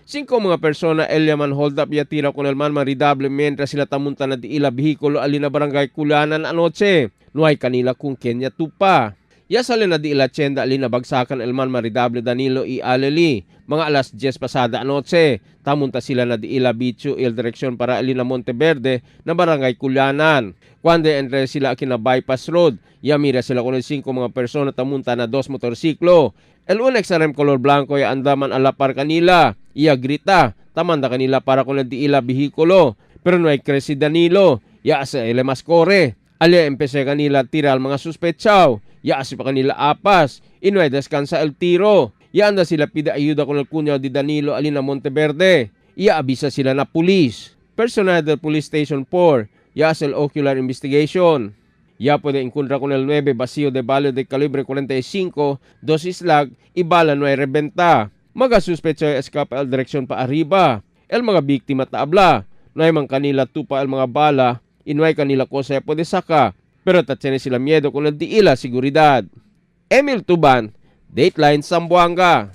Cinco mga persona el yaman hold up ya tira con el man maridable mientras sila tamunta na di ila bihikulo alina barangay Kulanan anoche. No hay kanila kung Kenya tupa. Ya sale na di ila tienda alina bagsakan el man maridable Danilo y Aleli. Mga alas 10 pasada anoche. Tamunta sila na di ila bicho il direksyon para alina Monteverde na barangay Kulanan. Cuando entre sila kina bypass road, ya mira sila con el cinco mga persona tamunta na dos motorsiklo. El un XRM color blanco ya andaman a la par kanila. Iya grita, tamanda kanila para con el di ila bihikulo. Pero no hay cresi Danilo. Ya sa ele mas kore. Alia empecé kanila tira al mga suspetsaw. Ya asi pa kanila apas. Inoy descansa el tiro. Ya anda sila pida ayuda con el cuñado di Danilo alina Monteverde. Iya avisa sila na pulis. Personal del Police Station 4. Ya hace el ocular investigation. Ya puede encontrar con el 9 vacío de bala de calibre 45, dosis lag y bala no hay reventa. Mga suspecho ay escapa al direksyon pa arriba. El mga biktima taabla. No hay man kanila tupa el mga bala. Y no hay kanila cosa ya puede saka. Pero tatsene sila miedo con el diila seguridad. Emil Tuban, Dateline Zamboanga.